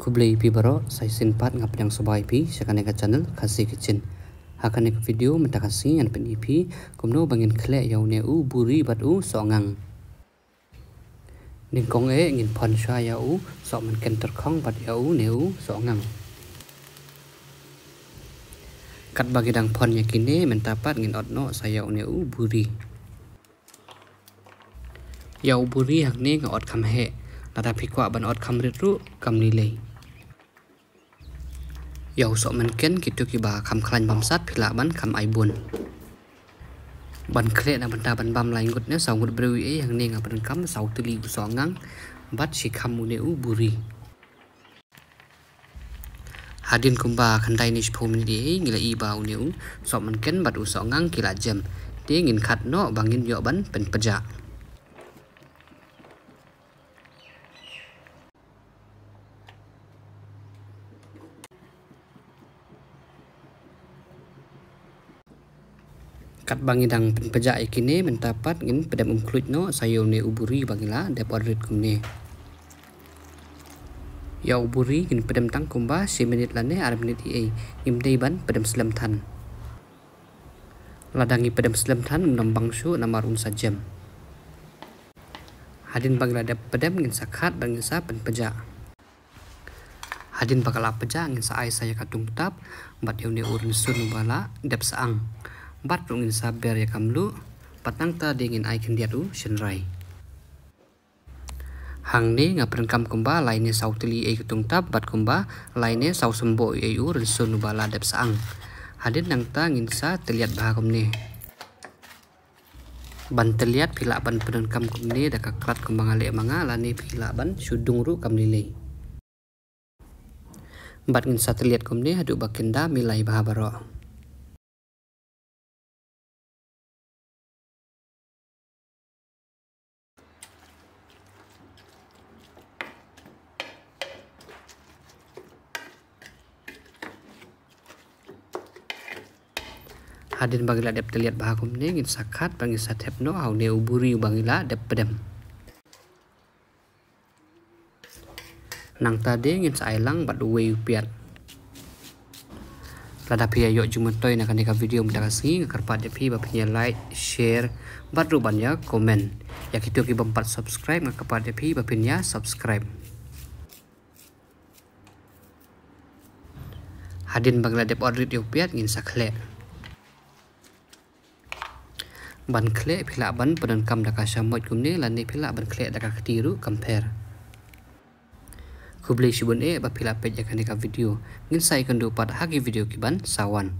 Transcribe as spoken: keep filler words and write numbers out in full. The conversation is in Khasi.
Khublei phi baroh, sa shisien pat nga pdiang sngewbha ïa phi sha kane ka channel Khasi Kitchen. Ha kane ka video mynta ka sngi ngan pyni ïa phi kumno ba ngin khleh ïa une u buri bad u sohngang. Nyngkong eh ngin phon shuwa ïa u sohmynken tyrkhong bad ïa une u sohngang. Katba ngi dang phon ïa kine mynta pat ngin ot noh sa ïa une u buri. Ïa u buri hangne nga ot kham heh, lada phi kwah ban ot kham rit ruh kam lei lei. Ïa u sohmynken kito kiba kham khlaiñ bamsat phi lah ban kham ai bun. Ban khleh na bynta ban bam lai ngut ne saw ngut briew ïa hangne nga pyndonkam saw tylli u sohngang bad shi kham une u buri. Hadien kumba khyndai ne shiphew minit ïa ngi la ïohi ba une u sohmynken bad u sohngang ki la jem. Te ngin khat noh ba ngin ïoh ban pynpjah. Katba ngi dang pynpjah ïa kine mynta pat ngin pdem umkhluit noh sa ïa une u buri ba ngi la dep ot rit kumne. Ïa u buri ngin pdem tang kumba shi minit lane ar minit ïa ei, ngim dei ban pdem slem than. Lada ngi pdem slem than un ym bang shuh namar un sa jem. Hadien ba ngi la dep pdem ngin sa khat bad ngin sa pynpjah. Hadien ba ka la pjah ngin sa ai sa ïa ka tungtap bad ïa une u rynsun uba la dep sah ang. Bad ruh ngin sa ber ïa ka mluh bad nangta de ngin ai khyndiat u shynrai. Hangne nga pyndonkam kumba lai ne saw tylli ïa ei ka tungtap bad kumba lai ne saw symboh ïa ei u rynsun uba la dep sah ang. Hadien nangta ngin sa tylliat bha kumne. Ban tylliat phi lah ban pyndonkam kumne da ka krat kumba nga leh ma nga lane phi lah ban shu dung ruh kam lei lei. Bad ngin sa tylliat kumne haduh ba kin da milai bha baroh. Hadien ba ngi la dep tylliat bha kumne ngin sa khat bad ngin sa thep noh ha une u buri uba ngi la dep pdem. Nangta de ngin sa ai lang bad uwei u piat. Lada phi ïa ïoh jingmyntoi na kane ka video mynta ka sngi nga kyrpad ïa phi ba phin ïa like, share bad ruh ban ïa comment. Ïa kito ki bym pat subscribe nga kyrpad ïa phi ba phin ïa subscribe. Hadien ba ngi la dep ot rit ïa u piat ngin sa khleh. Ban khleh phi lah ban pyndonkam da ka shamoit kumne lane phi lah ban khleh da ka kti ruh kam pher. Khublei shibun eh ba phi la peit ïa kane ka video. Ngin sa ïakynduh pat ha ki video ki ban sa wan.